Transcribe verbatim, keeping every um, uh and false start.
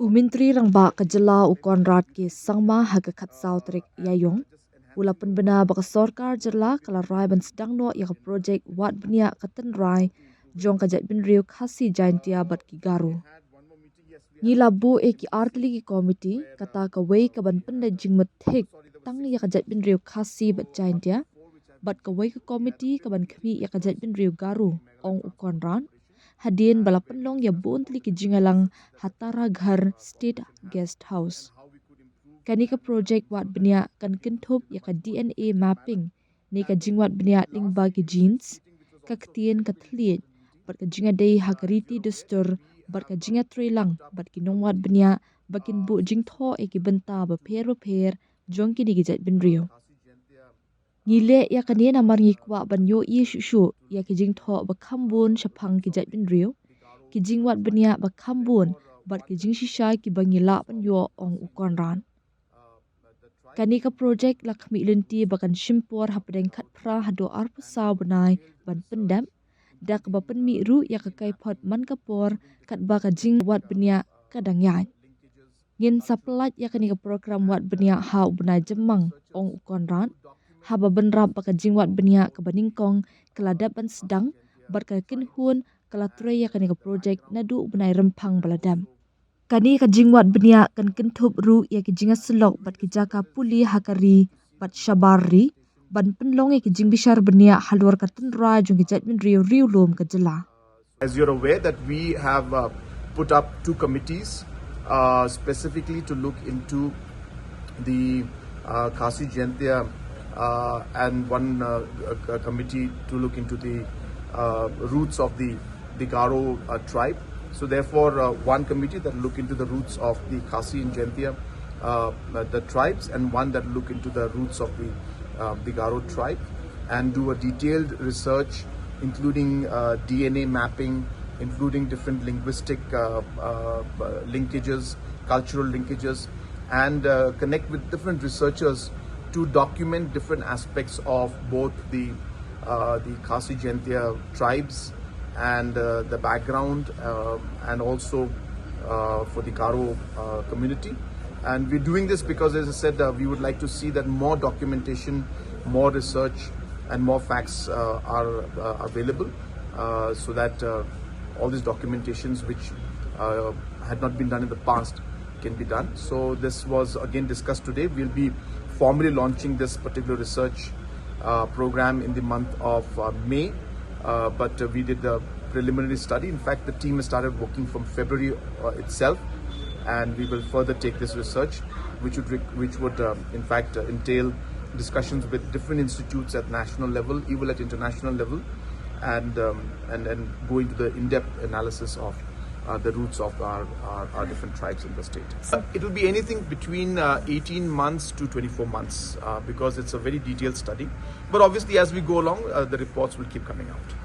U Myntri Rangbah ka jylla u Conrad K Sangma ha ka khatsaw tarik Ïaïong u la pynbna ba ka sorkar jylla ka la rai ban sdang noh ïa ka projek wad bniah ka tynrai jong ka jaitbynriew Khasi Jaintia bad ki Garo. Ngi la buh ïa ki artylli ki komiti, kata kawei ka ban pynda jingmut thik tang ïa ka jaitbynriew Khasi bad Jaintia, bad kawei ka komiti ka ban khmih ïa ka jaitbynriew Garo, ong u Conrad. Hadien ba la pynlong ïa bun tylli ki jingïalang ha Taraghar State Guest House. Kane ka projek wad bniah kan kynthup ïa ka D N A mapping, ne ka jingwad bniah lyngba ki genes, ka ktien ka thylliej, bad ka jingïadei ha ka riti dustur, bad ka jingïatreilang bad ki nongwad bniah ba kin buh jingthoh ïa ki bynta bapher bapher jong kine ki jaitbynriew. Ngi leh ïa kane namar ngi kwah ban ïohi shuh shuh ïa ki jingthoh ba kham bun shaphang ki jaitbynriew, ki jingwad bniah ba kham bun, bad ki jingshisha kiba ngi lah ban ïoh, ong u Conrad. Kane ka projek la khmih lynti ba kan shim por hapdeng khatphra haduh arphew saw bnai ban pyndep, da kaba pynmih ruh ïa ka kaiphod man ka por katba ka jingwad bniah ka dang ïaid. Ngin sa pyllait ïa kane ka program wad bniah ha u bnai Jymmang, ong u Conrad, haba bynrap ba ka jingwad bniah kaba nyngkong ka la dep ban sdang, bad ka kynhun ka la trei ïa kane ka projek naduh u bnai Rymphang ba la dep. Kane ka jingwad bniah kan kynthup ruh ïa ki jingïasyllok bad ki jaka pule ha ka ri bad shabar ri, ban pynlong ïa ki jingbishar bniah halor ka tynrai jong ki jaitbynriew riewlum ka jylla. As you're aware that we have uh, put up two committees uh, specifically to look into the uh, Khasi Jaintia uh, and one uh, a, a committee to look into the uh, roots of the, the Garo uh, tribe. So therefore, uh, one committee that look into the roots of the Khasi and Jaintia, uh, the tribes, and one that look into the roots of the, uh, the Garo tribe, and do a detailed research, including uh, D N A mapping, including different linguistic uh, uh, uh, linkages, cultural linkages, and uh, connect with different researchers to document different aspects of both the uh, the Khasi Jaintia tribes and uh, the background, uh, and also uh, for the Garo uh, community. And we're doing this because, as I said, uh, we would like to see that more documentation, more research, and more facts uh, are uh, available, uh, so that uh, all these documentations which uh, had not been done in the past can be done. So this was again discussed today. We'll be formally launching this particular research uh, program in the month of uh, May. Uh, but uh, we did a preliminary study. In fact, the team has started working from February uh, itself, and we will further take this research, which would, re- which would uh, in fact, uh, entail discussions with different institutes at national level, even at international level, and um, and and go into the in-depth analysis of uh, the roots of our, our, our different tribes in the state. It will be anything between uh, eighteen months to twenty-four months uh, because it's a very detailed study. But obviously, as we go along, uh, the reports will keep coming out.